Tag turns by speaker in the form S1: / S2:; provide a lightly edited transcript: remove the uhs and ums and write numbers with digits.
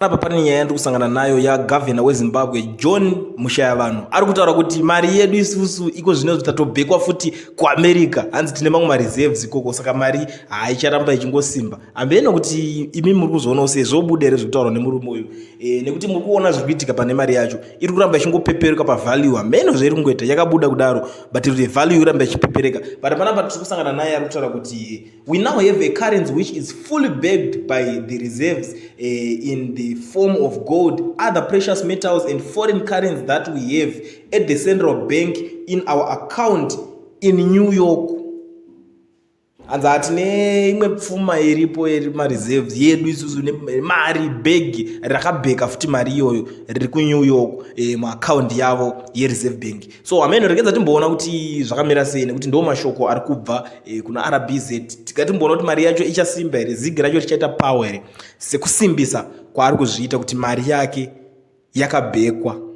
S1: Panapa pane nyaya yandiri kusangana nayo yagavhena weZimbabwe John Mushayavanhu ari kutaura kuti mari yedu isusu iko zvino tatobhekwa futi kuAmerica, hanzi tine mamwe mareserves ikoko, saka mari haicharamba ichingosimba. Hameno kuti imi muri kuzvionawo sei, zvobuda here zvekutaurwa nemurume uyu nekuti muri kuona zviri kuitika pane mari yacho iri kuramba ichingopepereka pavalue. Hameno zvairi kungoita, yakabuda kudaro, but the value iramba ichipepereka. But panapa tiri kusangana naye ari kutaura kuti we now have a currency which is fully backed by the reserves in the form of gold, other precious metals and foreign currency that we have at the central bank in our account in New York. Hanzi hatine imwe pfuma iripo iri mareserves yedu isusu, mari bhegi rakabheka futi mari iyoyo riri kuNew York muakaundi yavo yeReserve Bank. So hameno, regedza timboona kuti zvakamira sei, nekuti ndo mashoko ari kubva kuna RBZ. Tikatimboona kuti mari yacho ichasimba here, zigi racho richaita power here, sekusimbisa kwaari kuzviita kuti mari yake yakabhekwa.